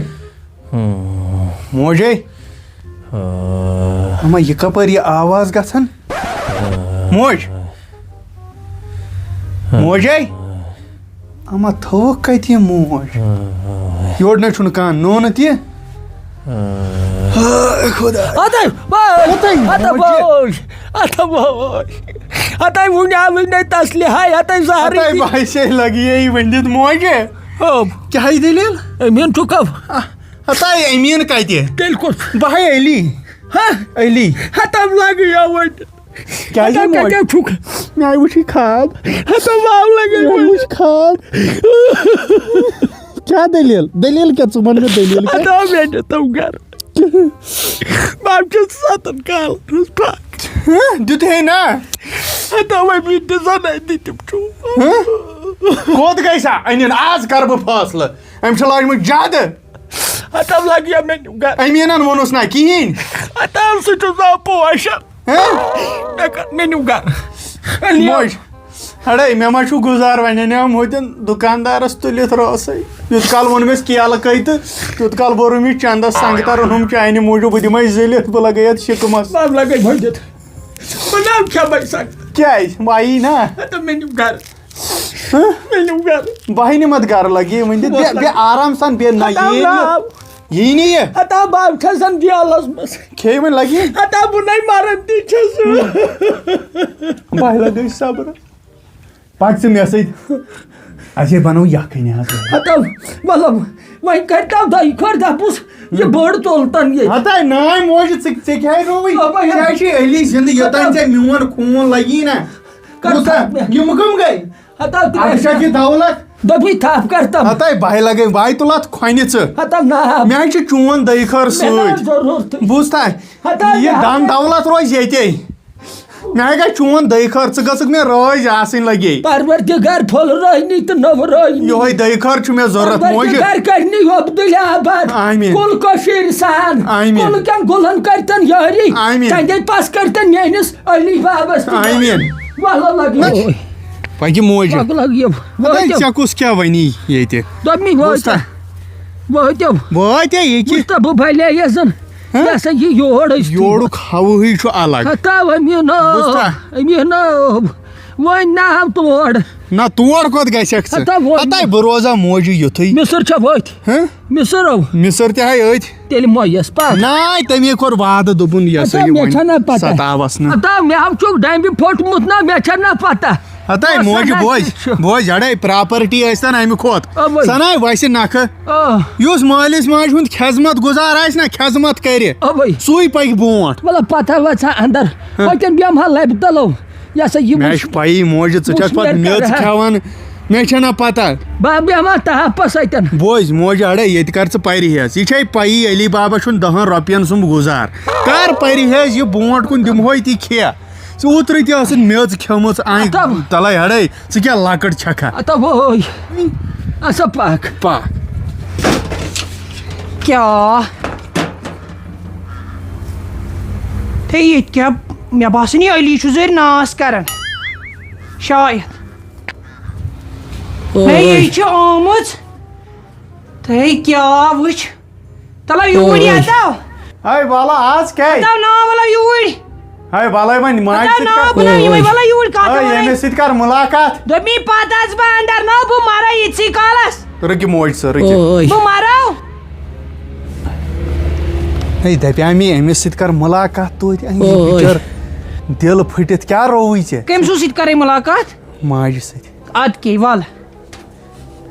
موجے۔ اما، یہِ کپٲرۍ یہِ آواز گژھان؟ موج۔ موجے۔ اما، تھوٚوُکھ کتہِ یہِ موج؟ یورٕ نَے چھُنہٕ کانٛہہ نوٗنہٕ تہِ۔ ہاے خدا۔ ہتَے بوے، ہتَے ہتَے موجہِ۔ بوے، ہتَے بوے۔ ہتَے وُنہِ آوٕے نَے تسلہِ ہاے، ہتَے زہرٕے ہتَے تہِ۔ باسے لگہِ یی ؤنِتھ موجہِ۔ او۔ کیٛاہ یہِ دٔلیٖل؟ أمیٖن چھُکھ؟ ہتَے أمیٖن کتہِ؟ تیٚلہِ کُس؟ بہٕ ہاے علی۔ ہا؟ علی۔ ہتَے لگہِ یَوٕ۔ کیٛازِ ہتَے موج؟ کتہِ چھُکھ؟ مےٚ آیہِ وٕچھِتھ خواب۔ ہتَے واو لگہِ مےٚ یَوٕ۔ وٕچھ خواب۔ کیٛاہ دٔلیٖل؟ دٔلیٖل کیٛاہ؟ ژٕ وَن مےٚ دٔلیٖل کیٛاہ؟ ہتا مےٚ دِتو گَرٕ۔ بہٕ چھُس ستن کالن ہٕنٛز پھکھ۔ ہہ؟ دیُت ہے نا؟ ہتا وۄنۍ یہِ تہِ زَنَے دِتِم چھُ۔ ہہ؟ کوٚت گژھِ سا؟ أنِن، آز کَرٕ بہٕ فٲصلہٕ۔ أمۍ چھِ لٲجمٕژ زیادٕ۔ ہتا لَگہِ مےٚ نیُن گَرٕ۔ أمیٖنَن ووٚنُس نا کِہیٖنۍ۔ ہتا سُہ چھُ سا پوشَن۔ ہہ؟ مےٚ کَر مےٚ نیُن گَرٕ۔ موج۔ اڑے، مےٚ ما چھُ گُزار وۄنۍ، اَنیٛام ہوٚتٮ۪ن دُکاندارَس تُلِتھ رٲسٕے۔ یوٗت کال ووٚن مےٚ کیلہٕ کٔہۍ تہٕ تیوٗت کال بوٚرُم یہِ چندَس سنٛگتَر، اوٚنُم چانہِ موٗجوٗب، بہٕ دِمَے زٔلِتھ، بہٕ لَگَے اَتھ شِکمَس۔ بہٕ لَگَے بٔڑِتھ۔ بہٕ نہ کھٮ۪مَے سنٛگتَر۔ کیٛازِ؟ بہٕ آیی نا۔ ہَتہٕ مےٚ نیوٗ گَرٕ۔ ہہ؟ مےٚ نیوٗ گَرٕ۔ بہٕ ہاے نِمَتھ گَرٕ لَگہِ، یہِ ؤنۍ دِ، بہٕ بیٚہہ، بیٚہہ آرام سان، بیٚہہ، نہ ہَتہٕ آو یی نہٕ۔ ناو۔ یی نہٕ یہِ۔ ہَتہٕ آو بہٕ کھَسَن جیلَس منٛز۔ کھے وۄنۍ لَگہِ۔ ہَتہٕ آو بہٕ نَے مَرَن تہِ چھَس۔ بہٕ ہاے لَگَے صبرَس۔ پَکھ ژٕ مےٚ سۭتۍ۔ اَسہِ ہے بَنٲو یَکھٕنۍ آز۔ ہَتَو، مطلب، وۄنۍ کَرِ تَو دۄیہِ خٲر دَپُس، یہِ بٔڑ تُلتَن ییٚتہِ۔ ہَتَے نانۍ موجہِ، ژٕ، ژےٚ کیٛاہ رووٕے؟ آ، بہٕ ژےٚ چھُے علی زِندٕ، یوٚتام ہَتَو۔ ژےٚ میون خوٗن لَگی نا۔ کَر بوٗزتھا؟ تھَپھ مےٚ۔ یِم کٕم گٔے؟ ہَتَو اَتھ ترٛےٚ۔ چھا یہِ دولت؟ دوٚپمَے تھَپھ کَر تَم۔ ہَتَے بَہہِ لَگَے، بَہہِ تُل اَتھ کھۄنہِ ژٕ۔ ہَتَو نا۔ مےٚ ہے چھُ چون دٔے خٲر مےٚ نا سۭتۍ۔ ضروٗرتٕے۔ بوٗزتھا؟ ہَتَو یہِ نا۔ دَن دولت روزِ ییٚتے۔ مےٚ ہے گژھِ چون دٔے خٲر، ژٕ گٔژھکھ مےٚ رٲضۍ آسٕنۍ لگے۔ پروردگار پھۄلہٕ رٲہنی تہٕ نٔو رٲہنی۔ یِہوٚے دٔے خٲر چھُ مےٚ ضوٚرَتھ، موجہِ۔ پروردگار کرنی عبدالآباد۔ آمین۔ کُل کٔشیٖرِ سان۔ آمین۔ کُل کٮ۪ن گُلن کٔرتن یٲری۔ آمین۔ چندے پس کٔرتن میٲنِس علی بابس تہِ۔ آمین۔ وَلہٕ لگے۔ نہ۔ پکہِ موجہِ۔ پکہٕ لگہِ۔ ہے، وٲتِو۔ ژےٚ کُس کیٛاہ وَنی ییٚتہِ؟ دوٚپمَے وٲتِو۔ بوٗزتھا؟ وٲتِو۔ وٲتۍ ہے ییٚتہِ۔ وٕچھ تہٕ بہٕ بلییَس زَن۔ ہہ؟ یہِ ہسا یہِ یور أسۍ یورُک ہوہٕے چھُ الگ۔ ہتا أمیٖنو، بوٗزتھا؟ أمیٖنو، وۄنۍ نہ ہم تور۔ نہ، تور کوٚت گژھکھ ژٕ؟ ہتا وۄنۍ۔ ہتا بہٕ روزا موجہِ یُتھُے۔ مِصر چھا ؤتھۍ؟ ہہ؟ مِصر او۔ مِصر تہِ ہاے أتھۍ۔ تیٚلہِ مۄیَس پَتھ۔ ناے، تٔمی کوٚر وعدٕ، دوٚپُن، یہِ ہسا ہتا یہِ مےٚ وۄنۍ چھَنہ پَتہ۔ ستاوَس نہٕ۔ ہتا مےٚ ہم چھُکھ ڈَمبہِ پھوٚٹمُت نا، مےٚ چھَنہ پَتہ۔ ہتاے بس موجہِ سا بوزِ، نہ چھُ۔ بوزِ، اڑے پراپرٹی ٲسۍ تن امہِ کھۄت۔ اوے۔ سناے وسہِ نکھٕ۔ آ۔ یُس مٲلِس ماجہِ ہُنٛد خدمت گُزار آسہِ نا، خدمت کرِ، اوے۔ سُے پکہِ برونٛٹھ۔ مطلب پتہ وژھا اندر۔ ہاں۔ ہوتٮ۪ن بیٚہمہٕ ہا لبہِ تلو۔ یہِ ہسا یہِ مےٚ وٕچھ۔ چھِ پَیی موجہِ، ژٕ وٕچھ چھَکھ مےٚ پتہٕ کیٛاہ میٚژ کرٕ ہا۔ کھٮ۪وان۔ مےٚ چھَنا پتہ۔ بہٕ بیٚہمہٕ ہا تحفس اَتٮ۪ن۔ بوزِ موجہِ اڑے، ییٚتہِ کر ژٕ پرِہیز۔ یہِ چھے پَیی علی بابا چھُنہٕ دَہَن رۄپین سُنٛمب گُزار۔ کر پرِہیز یہِ برونٛٹھ کُن دِمہوے تہِ کھےٚ۔ ژٕ اوترٕ تہِ ٲسٕتھ میٚژ کھیٚمٕژ، اَنہِ ہتو۔ تَلَے ہَڑے، ژٕ کیٛاہ لۄکٕٹ چھَکھا؟ ہتو وٲے۔ اَسا پَکھ۔ پَکھ۔ کیٛاہ؟ تھے ییٚتہِ کیٛاہ؟ مےٚ باسان، یہِ علی چھُ زٔرۍ ناس کران۔ شاید۔ اوے۔ ہے، یہِ چھِ آمٕژ۔ تھے کیٛاہ وٕچھ؟ تَلہ یوٗرۍ اوے۔ یَتو۔ ہے، وَلہٕ آز کیٛاہ؟ تَلہ نا، وَلہٕ یوٗرۍ۔ ہے، وَلہٕ وۄنۍ ماجہِ تَلہ سۭتۍ نا، کَر۔ بہٕ نا یِمَے، وَلہٕ یوٗرۍ کَتھ ہے، وَنَے۔ ییٚمِس سۭتۍ کَر مُلاقات۔ دوٚپمی پَتہٕ اَژٕ بہٕ اَندَر، نہ بہٕ مَرَے یِتسٕے کالَس۔ رُکہِ موج سۭتۍ، رُکہِ۔ اوے۔ بہٕ مَرو۔ ہے، دَپیٛاو مےٚ أمِس سۭتۍ کَر مُلاقات توتہِ۔ اَے، یہِ اوے۔ بِچٲر دِل پھٕٹِتھ کیٛاہ رووُے ژےٚ؟ کٔمۍ سُنٛد سۭتۍ کَرَے مُلاقات؟ ماجہِ سۭتۍ۔ اَدٕ کیٛاہ، وَلہٕ۔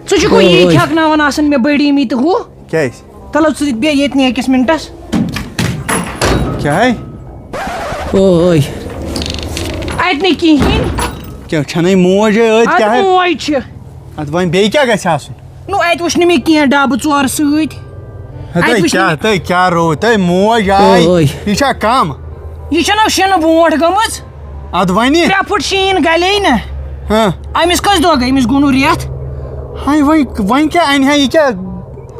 ژٕ چھُکھ وۄنۍ یی اوے۔ کھیٛاکناوان آسان مےٚ بٔڑ عیٖمی تہٕ ہُہ۔ کیٛازِ؟ تَلو ژٕ بیٚہہ ییٚتہِ نہٕ أکِس مِنٹَس۔ کیٛاہ ہے؟ اوے۔ اَتہِ نہٕ کِہیٖنۍ۔ کیٛاہ چھَنَے موج ہے أتھۍ اَدٕ کیٛاہ ہے؟ موج چھِ۔ اَدٕ وۄنۍ بیٚیہِ کیٛاہ گژھِ آسُن؟ نو، اَتہِ وٕچھ نہٕ مےٚ کینٛہہ ڈَبہٕ ژور سۭتۍ۔ ہے، اَتہِ تۄہہِ وٕچھ نہٕ کیٛاہ، مےٚ تۄہہِ کیٛاہ روو؟ تۄہہِ موج آے، اوے۔ یہِ چھا کَم؟ یہِ چھَنہ شِنہٕ برونٛٹھ گٔمٕژ؟ اَدٕ وَنہِ؟ ترٛےٚ پھٕٹ شیٖن گَلے نہ۔ ہاں۔ أمِس کٔژ دۄہ گٔے؟ أمِس گوٚو نہٕ رٮ۪تھ۔ ہاے، وۄنۍ، وۄنۍ کیٛاہ اَنہِ ہا؟ یہِ کیٛاہ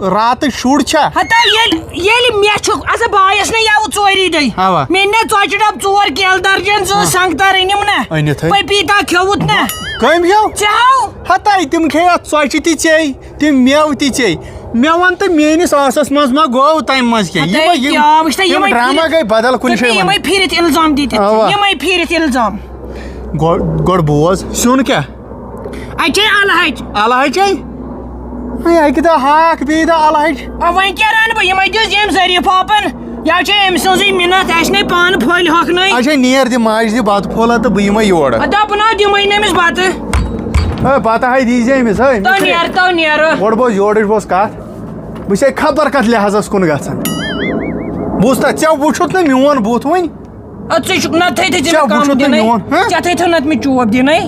راتٕچ شُر چھا؟ ہتا ییٚلہِ، ییٚلہِ مےٚ چھُ، اَسا بایَس نہ یَوٕ ژورِ دۄہہِ۔ اَوا۔ مےٚ نہ ژۄچہِ ڈَبہٕ ژور، کیلہٕ درجن زٕ، ہاں۔ سنٛگتر أنِم نہ۔ أنِتھ ہے۔ پپیٖتا کھیوٚوُت نہ۔ کٔمۍ کھیوٚو؟ ژےٚ ہاو۔ ہتا تِم کھے اَتھ ژۄچہِ تہِ ژے۔ تِم مٮ۪وٕ تہِ چے۔ مےٚ وَن تہٕ، میٲنِس ٲسَس منٛز ما گوٚو تَمہِ منٛز کینٛہہ؟ ہَتَے یِمَے یِم، کیٛاہ، وٕچھ تہٕ یِم یِمَے ڈرامہ پھِرِتھ، گٔے بدل کُنہِ تہٕ جایہِ وۄنۍ۔ یِمَے پھِرِتھ اِلزام دِتِتھ، اَوا۔ یِمَے پھِرِتھ اِلزام۔ گۄ-، گۄڈٕ بوز، سیُن کیٛاہ؟ اَتہِ چھے اَلہٕ ہَچہِ۔ اَلہٕ ہَچے؟ ہے، اَکہِ دۄہ ہاکھ، بیٚیہِ دۄہ اَلہٕ ہَچہِ۔ آ، وۄنۍ کیٛاہ رَنہٕ بہٕ؟ یِمَے دِژ ییٚمۍ ظریٖف آپَن۔ یا چھے أمۍ سٕنٛزٕے مِنَت، اَسہِ نے پانہٕ پھٔلۍ ہۄکھنٲے۔ اچھا، نیر دِ ماجہِ دِ بَتہٕ پھوٚلہ تہٕ بہٕ یِمَے یورٕ۔ اَدٕ ہا، بہٕ نا دِمَے نہٕ أمِس بَتہٕ۔ ہے، بَتہٕ ہاے دیٖزِ أمِس، ہے، أمِس تو ہے۔ نیر، تو نیر۔ گۄڈٕ بوز یورٕچ بوز کَتھ۔ بہٕ چھُسے خبر کَتھ لحاظَس کُن گژھان۔ بوٗزتھا، ژےٚ وُچھُتھ نہٕ میون بُتھ وٕنہِ؟ اَدٕ ژٕ چھُکھ نہ تھٔے تھٔے ژےٚ ژےٚ مےٚ کَم وُچھُتھ نہٕ دِنَے۔ میون، ہہ؟ ژےٚ تھٔے تھٔے نَتہٕ مےٚ چوب دِنَے۔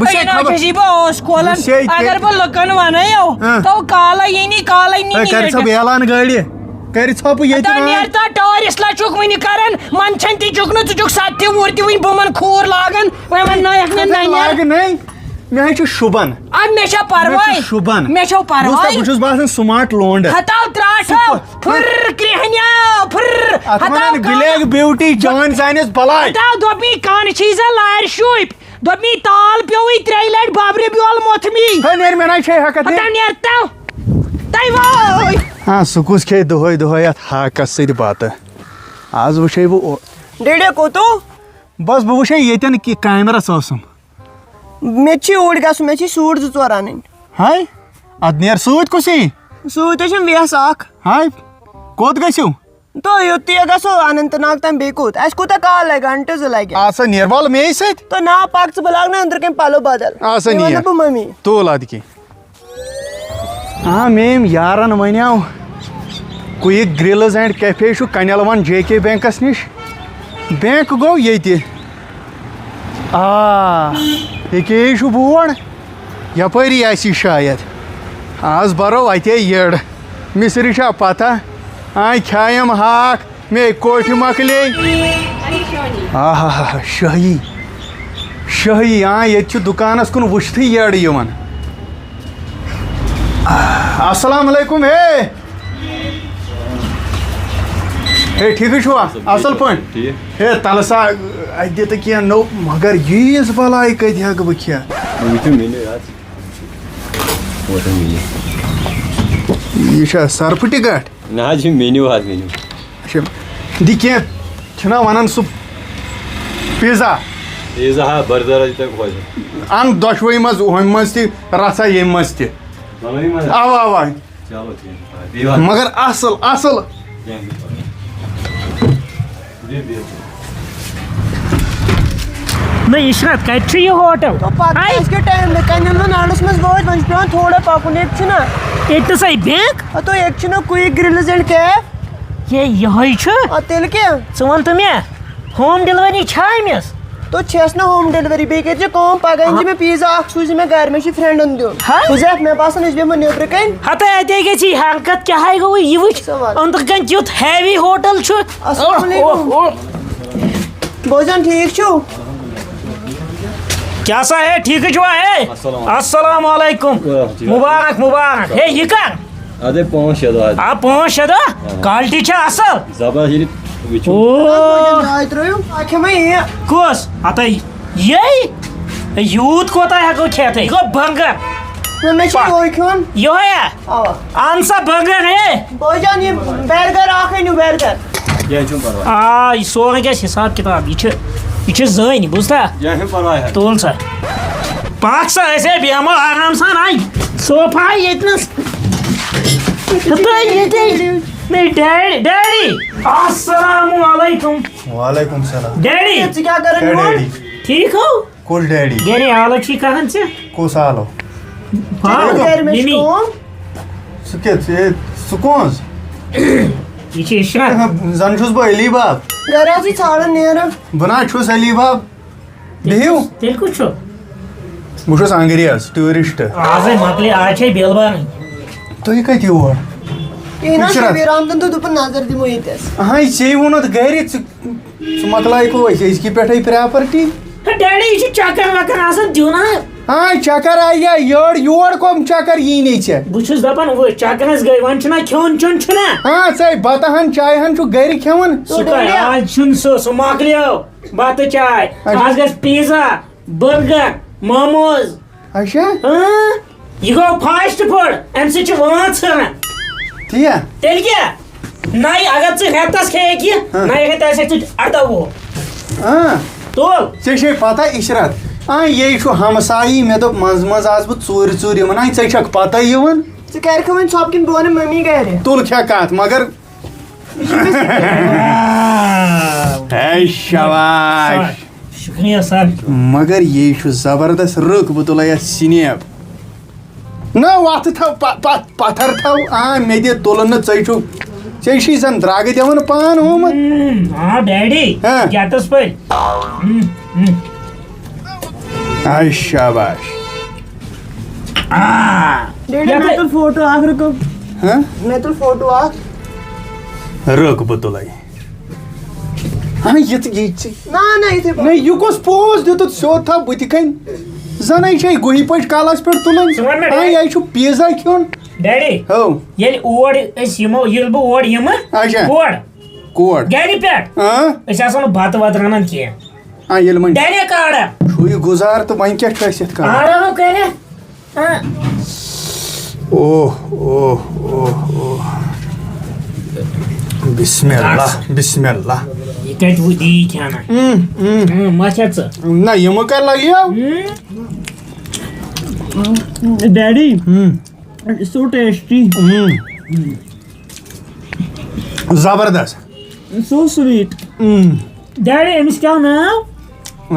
وٕچھ ہے، یہِ نہ خبر۔ چھُس یہِ بہٕ اوس کھولان۔ وٕچھ ہے، اگر بہٕ لُکن وَنَے یو، ہاں۔ تو کالے یی نہٕ، کالے نی ہے، کَرِ ژھۄپہٕ اعلان گٲڑِ۔ کَرِ ژھۄپہٕ ییٚتہِ تَتھ نار۔ نیرِ تَتھ ٹٲرِس لَچھُک وٕنہِ کَران۔ منٛدچھان تہِ چھُکھ نہٕ، ژٕ چھُکھ سَتھ تہِ وُہُر تہِ وٕنہِ بُمَن کھوٗر لاگان۔ وۄنۍ وَننٲیَکھ نہٕ نَنہِ۔ لاگہٕ نَے۔ مےٚ حظ چھُ شوٗبان۔ اَدٕ مےٚ چھا مےٚ پَرواے؟ چھُ شوٗبان۔ مےٚ چھو پَرواے؟ بوٗزتھا، بہٕ چھُس باسان smart لونڈٕ۔ ہتاو ترٛاٹھو، پھُر کرٛیٚہنیو، پھُر۔ اَتھ ہتاو وَنان کانہہ۔ Black Beauty، جان زانٮ۪س بَلاے۔ ہتاو دوٚپمَے کانہہ چیٖزا لارِ شوٗپۍ۔ دوٚپمَے تال پیوٚوُے ترٛیٚیہِ لَٹہِ بَبرِ بیول موٚتھمٕے۔ ہے، نیر مےٚ نَے چھے ہٮ۪کَتھ، نیر۔ ہتا نیر تو۔ تَے وٲے۔ ہاں، سُہ کُس کھیٚیہِ دۄہَے دۄہَے اَتھ ہاکَس سۭتۍ بَتہٕ؟ آز وٕچھے بہٕ او-، ڈیڈے کوٚتو؟ بَس، بہٕ وٕچھے ییٚتٮ۪ن کہِ کیمرَس ٲسٕم۔ مےٚ تہِ چھِ اوٗرۍ گژھُن، مےٚ چھِ سوٗٹ زٕ ژور اَنٕنۍ۔ ہاے، اَدٕ نیر سۭتۍ کُس یی؟ سۭتۍ حظ چھَم وٮ۪س اَکھ۔ ہاے، کوٚت گٔژھِو؟ تہٕ یوٚت تہِ گژھو اننت ناگ تام، بیٚیہِ کوٚت؟ اَسہِ کوٗتاہ کال لَگہِ؟ گھنٹہٕ زٕ لَگہِ۔ آ سا، نیر وَلہٕ مے سۭتۍ۔ تہٕ نا، پَک ژٕ، بہٕ لاگہٕ نا أنٛدرٕ کَنۍ پَلو بدل۔ آ سا، یہِ وَنہٕ نیر۔ بہٕ مٔمی۔ تُل اَدٕ کیٛاہ۔ آ، مےٚ یِم یارَن وَنیو، Quick Grills and Cafe چھُ کَنٮ۪ل وَن جے کے بینکَس نِش۔ بینک گوٚو ییٚتہِ۔ آ، ییٚکیٛاہ چھُ بورڈ۔ یَپٲری آسہِ یہِ شاید۔ آز بَرو اَتے یٔڈ۔ مِصرِ چھا پَتہ؟ آے کھیایم ہاکھ، مے کوٹھِ مۄکلے۔ آہا، شٲہی۔ شٲہی، آ، ییٚتہِ چھُ دُکانَس کُن وٕچھتھٕے یٔڈ یِوان۔ السلام علیکم، ہے۔ ہے، ٹھیٖکٕے چھُوا؟ اَصٕل پٲٹھۍ؟ ٹھیٖک۔ ہے، تَلہٕ سا، اَتہِ دِ تہٕ کینٛہہ نوٚو، مگر ییٖژ بَلاے کَتہِ ہٮ۪کہٕ بہٕ کھٮ۪تھ؟ وٕچھِو مینیو یَتھ۔ ووتُم یہِ۔ یہِ چھا سرپھٕ ٹِکٹ؟ نہ حظ، یہِ چھُ مینیو حظ، مینیو۔ اچھا، دِ کینٛہہ، چھِنہ وَنان سُہ پیٖزا؟ پیٖزا ہا، برگر حظ، یہِ تۄہہِ خۄش۔ اَن دۄشوَے منٛز، ہُمہِ منٛز تہِ رَژھا، ییٚمہِ منٛز تہِ۔ دۄنوَے منٛز؟ اَوا، اَوا۔ چلو، ٹھیٖک چھُ، بِہِو حظ۔ مگر اَصٕل، اَصٕل۔ کینٛہہ چھُنہٕ پَرواے۔ بِہِو، بِہِو۔ نہ، عشرت، کَتہِ چھُ یہِ ہوٹل؟ تو پَتہٕ آے۔ کیٛازِ کہِ ٹایم لوٚگ؟ کَنہِ نہٕ نارَس منٛز وٲتۍ، وۄنۍ چھُ پٮ۪وان تھوڑا پَکُن، ییٚتہِ چھُنہ۔ ییٚتہِ تھَس آے بینک۔ ہَتو ییٚتہِ چھُنہ Quick Grills and Cafe۔ ہے، یِہوٚے چھُ؟ آ، تیٚلہِ کیٛاہ؟ ژٕ وَن تہٕ مےٚ، ہوم ڈیلؤری چھا أمِس؟ تو چھَس نہٕ ہوم ڈیلؤری، بیٚیہِ کٔرۍ زِ کٲم، پَگاہ أنۍ زِ مےٚ پیٖزا اَکھ، سوٗزِ مےٚ گَرِ، مےٚ چھِ فرٛٮ۪نٛڈَن دیُن۔ ہا؟ بہٕ زِ اَتھ، مےٚ باسان، أسۍ بیٚہمو نیٚبرٕ کَنۍ۔ ہَتَے اَتے گژھِ یہِ حرکت، کیٛاہ ہاے گوٚوُے یہِ وٕچھ؟ سوال۔ أنٛدرٕ کَنۍ کیُتھ ہیوی ہوٹل چھُ۔ السلام علیکم۔ اوہ، اوہ۔ بوزان ٹھیٖک چھُو؟ کیٛاہ سا ہے، ٹھیٖکٕے چھُوا ہے؟ السلام علیکم۔ السلام علیکم۔ واہ، ٹھیٖک۔ مُبارک، مُبارک۔ ہے، یہِ کَر؟ اَدے پانٛژھ شےٚ دۄہ حظ۔ آ، پانٛژھ شےٚ دۄہ؟ آ۔ کالٹی چھا اَصٕل؟ زبردست، ییٚلہِ وٕچھِو۔ او۔ چاے ترٛٲیِو۔ اَکھ کھٮ۪مَے یہِ۔ کُس؟ اَتَے یے؟ ہے، یوٗت کوتاہ ہٮ۪کو کھٮ۪تھ؟ یہِ گوٚو بنٛگَر۔ نہ، مےٚ چھُ پا-، یِہوٚے کھیوٚن۔ یِہوٚے ہا؟ اَوا۔ اَن سا بنٛگَر، ہے۔ بٲے جان، یہِ برگر اَکھ أنِو، برگر۔ کینٛہہ چھُنہٕ پَرواے۔ آ، یہِ سورُے گژھِ حِساب کِتاب۔ یہِ چھِ، یہِ چھِ زٔنۍ، بوٗزتھا؟ کینٛہہ چھُنہٕ پَرواے حظ۔ تُل سا۔ پَکھ سا، أسۍ ہے بیٚہمو آرام سان۔ آے صوفہ آے ییٚتہِ نَس۔ تُہۍ ییٚتے۔ نَے، ڈیڈی، ڈیڈی۔ السلام علیکم۔ وعلیکم السلام۔ ڈیڈی۔ ژٕ کیٛاہ کَران کیٛاہ یور؟ ڈیڈی؟ ٹھیٖک ہو؟ کُس ڈیڈی؟ گرے آلو چھی کَران ژٕ؟ کُس آلو؟ ہاں، گرِ مےٚ چھِ مِمی۔ کٲم۔ سُہ کیٛاہ؟ ژٕ، ژٕ کون؟ یہِ چھِ عشرت۔ زَن چھُس بہٕ علی باب۔ گرِ آسٕے ژھانٛڈان نیران۔ بہٕ نہ حظ چھُس علی باب۔ بِہِو۔ تیٚلہِ کُس چھُ؟ بہٕ چھُس انگریز، ٹوٗرِسٹ۔ آزے مۄکلے، آز چھے بِل بَرٕنۍ۔ تُہۍ کَتہِ یور؟ کِہیٖنۍ نہ حظ، عشرت۔ شبیٖر احمدن دوٚپ، دوٚپُن نظر دِمو ییٚتہِ حظ۔ اہَے، ژےٚ ووٚنُتھ گرِ، ژٕ، ژٕ مۄکلایکھو أسۍ أزکہِ پٮ۪ٹھَے پراپرٹی۔ ہے ڈیڈی، یہِ چھُ چکر وکر آسان دیُن، ہا؟ آ، چکر آیہِ یا یٔڑ، یور کۄم چکر یی نہٕ ژےٚ؟ بہٕ چھُس دَپان، وۄنۍ چکرس گٔے، وۄنۍ چھُنہ کھیوٚن چیوٚن چھُنہ؟ آ، ژَے بَتہٕ ہن چایہِ ہن چھُ گرِ کھٮ۪وان۔ سُہ کَتہِ؟ آز چھُنہٕ سُہ، سُہ مۄکلیو۔ بَتہٕ چاے۔ اچھا۔ آز گژھِ پیٖزا، بٔرگر، موموز۔ اچھا۔ اۭں، یہِ گوٚو فاسٹ فوڈ، اَمہِ سۭتۍ چھِ وٲنٛس ہُران۔ تی یا؟ تیٚلہِ کیٛاہ؟ نَے اگر ژٕ رٮ۪تَس کھیٚیَکھ یہِ، ہاں۔ نَے ہیٚکَکھ ژٕ اَرداہ وُہُر۔ ہاں۔ تُل۔ ژےٚ چھے پَتہ عشرت، آ، یے چھُ ہمسایی، مےٚ دوٚپ منٛزٕ منٛزٕ آسہٕ بہٕ ژوٗرِ ژوٗرِ یِوان، آ، ژےٚ چھَکھ پَتہ یِوان۔ ژٕ کَرِ کھا وۄنۍ ژھۄپہٕ کِنہٕ بہٕ وَنہٕ مٔمی گَرِ؟ تُل کھےٚ کَتھ، مگر ہے شاباش۔ شُکریہ سر۔ مگر یے چھُ زبردست رٕکھ، بہٕ تُلے یتھ سنیپ۔ نہ، وتھٕ تھاو، پ-، پ-، پتھر تھاو۔ آ، مےٚ دِ تُلہٕ نہٕ، ژے چھُ، ژے چھُے زن درٛگہٕ دِوان پان ہومُت۔ ہم، آ، ڈیڈی، ہاں۔ کیٛاہ تس پٲٹھۍ؟ ہم، ہم۔ آے شاباش۔ ڈیڈی، مےٚ تُل فوٹو اکھ، رُکو۔ ہاں؟ مےٚ تُل فوٹو اکھ۔ رُک بہٕ تُلے۔ ہاں، یہِ تہِ، یہِ تہِ۔ نہ، نہ، یِتھے پٲٹھۍ۔ نہ، یہِ کُس پوز دیُتُتھ سیوٚد تھاو بہٕ تہِ کھنۍ؟ زَنَے چھے گُہہِ پٔٹۍ کَلَس پٮ۪ٹھ تُلٕنۍ۔ ژٕ وَن مےٚ ہاں، ڈیڈی۔ یہِ چھُ پیٖزا کھیوٚن۔ ڈیڈی، ہو، ییٚلہِ اور أسۍ یِمو، ییٚلہِ بہٕ اور یِمہٕ، اچھا۔ اور، کوٹ۔ گرِ پٮ۪ٹھ، ہاں؟ أسۍ آسو نہٕ بَتہٕ وَتہٕ رَنان کینٛہہ۔ ہاں، ییٚلہِ وۄنۍ ڈیڈی کاڑا۔ چھُے گُزار تہٕ وۄنۍ کیٛاہ چھُ اَسہِ یَتھ کَرُن؟ آرام کٔرِتھ۔ آ۔ اوہ، اوہ، اوہ، اوہ۔ بسم اللہ، بسم اللہ۔ یہِ کَتہِ وُ-، دی کھٮ۪نہ؟ اۭں، اۭں۔ اۭں، ما چھےٚ ژٕ؟ نہ، یِمہٕ کَر لَگیو؟ اۭں۔ ڈیڈی، اۭں۔ So tasty. اۭں۔ زبردست۔ So sweet. اۭں۔ ڈیڈی، أمِس کیٛاہ ناو؟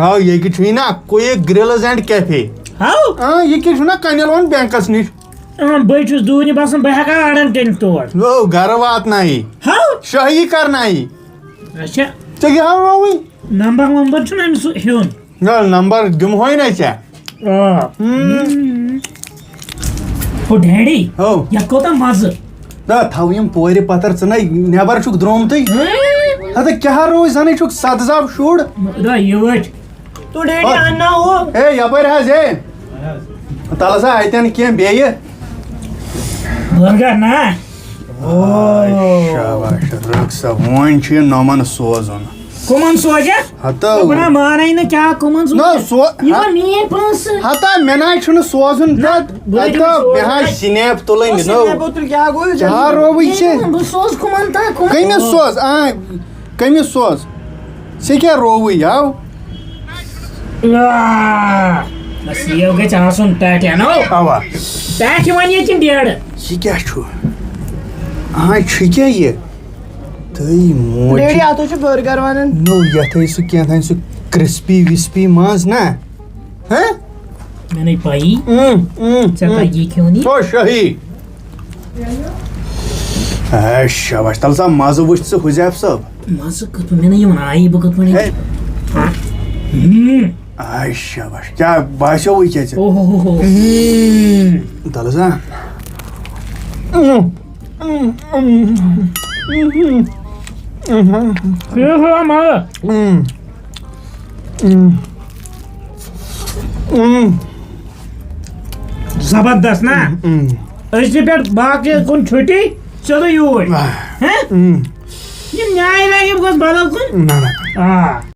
آو، ییٚکہِ چھُے نا کویک گرلز اینڈ کیفے۔ ہاو؟ آ، یہِ کہِ چھُ نا کنیل وان بینکس نِش۔ اۭں، بہٕ چھُس دوٗرِ بسان، بہٕ ہٮ۪کا آرڈر کٔرِتھ تور؟ او، گرٕ واتنایی۔ ہاو؟ شٲہی کرنایی۔ اچھا، ژےٚ کیٛاہ ہاوراوٕے؟ نمبر ومبر چھُنہٕ أمِس ہیوٚن۔ نہ، نمبر دِمہوے نہ ژےٚ۔ آ۔ ہم۔ او ڈیڈی، ہو۔ یتھ کوٗتاہ مزٕ۔ نہ، تھاو یِم پورِ پتر ژٕ نَے نٮ۪بر چھُکھ درٛامتٕے۔ ہتہٕ کیٛاہ روزِ زَنٕے چھُکھ سدزاب شُر۔ خدا یہِ وٕچھ۔ تو ڈیڈی ہو۔ انا ہو۔ ہے، یپٲرۍ حظ، ہے۔ تلہٕ سا اتٮ۪ن کینٛہہ بیٚیہِ۔ برگر نا۔ آے شاباش، رٕکھ سا، وۄنۍ چھُ یہِ نۄمن سوزُن۔ کٕمن سوزکھ؟ ہتو۔ بہٕ نہ مانے نہٕ کیٛاہ کٕمن سوزکھ؟ نہ، سو-، یہِ وۄنۍ میٛٲنۍ پونٛسہٕ۔ ہتا، مےٚ نہ حظ چھُنہٕ سوزُن تتھ۔ بہٕ حظ ہتا، چھُس مےٚ حظ سوزُن۔ سنیپ تُلٕنۍ، بس نو۔ مےٚ بوتل کیٛاہ گوٚو؟ ژےٚ ہا رووٕے ژےٚ۔ بہٕ سوزٕ کٕمن تام، کٕمن؟ کٔمِس سوز؟ آ، کٔمِس سوز؟ ژےٚ کیٛاہ رووٕے یاو؟ آ، بس یہِ گژھِ آسُن ٹاٹھیانو۔ اوا۔ ٹاٹھہِ وۄنۍ ییٚتہِ ڈیڈ۔ یہِ کیٛاہ چھُ؟ آ، چھُ کیٛاہ یہِ؟ تہٕ موج۔ ڈیڈی، اتھ حظ چھُ برگر ونان۔ نو، یتھ ٲسۍ سُہ کینٛہہ تام سُہ کرسپی وسپی منٛز نا؟ ہہ؟ مےٚ نَے پَیی۔ اۭں، اۭں، ژےٚ اۭں۔ تَگی کھیوٚن یہِ؟ تو شٲہی۔ اے شاباش، تَلہٕ سا مَزٕ وٕچھ ژٕ حُذیف صٲب۔ مَزٕ کِتھ پٲٹھۍ؟ مےٚ نَے یِوان آیی، بہٕ کِتھ پٲٹھۍ؟ ہے۔ ہُم۔ اے شاباش، کیٛاہ باسیووُے کیٛاہ ژےٚ؟ اوہ ہو ہو۔ تَلہٕ سا۔ یہِ اوس آسان مَزٕ۔ زبردست نا؟ أزۍ پٮ۪ٹھ باقٕے کُن چھُٹی، سیوٚدُے یوٗرۍ۔ ہہ؟ یہِ نیرِ نہ، یہِ گوٚژھ بدل کُن۔ نہ، نہ۔ آ۔